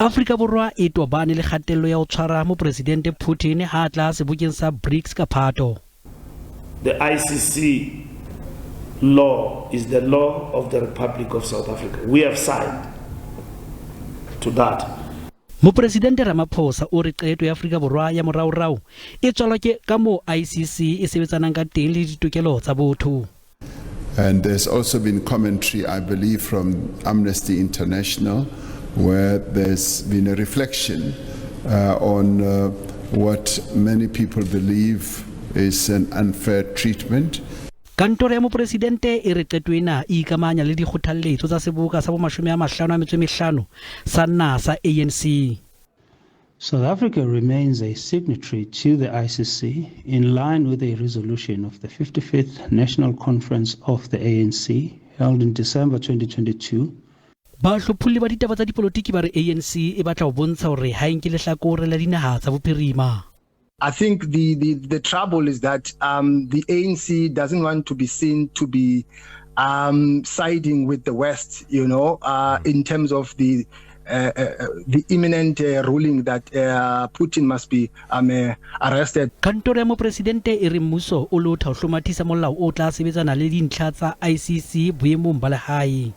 Afrika Borwa e tobane le kgatello ya ho tshwara Mopresidente Putin ha a tla sebokeng sa BRICS ka Phato. The ICC law is the law of the Republic of South Africa. We have signed to that. Mopresidente Ramaphosa o re qeto ya Afrika Borwa ya moraorao e tswalwa ke ka moo ICC e sebetsanang ka teng le ditokelo tsa botho. And there's also been commentary, I believe, from Amnesty International, where there's been a reflection on what many people believe is an unfair treatment. Kantoro ya Mopresidente e re qeto ena e ikamahanya le dikgothalletso tsa Seboka sa bomashome a mahlano a metso e mehlano sa Naha sa ANC. South Africa remains a signatory to the ICC in line with a resolution of the 55th National Conference of the ANC held in December 2022. Bahlopholli ba ditaba tsa dipolotiki ba re ANC e batla ho bontsha hore ha e nke lehlakore la dinaha tsa bophirima. I think the trouble is that the ANC doesn't want to be seen to be siding with the West, in terms of the imminent ruling that Putin must be arrested. Kantoro ya Mopresidente e re mmuso o lotha ho hlomathisa molao o tla sebetsana le dintlha tsa ICC boemong ba lehae.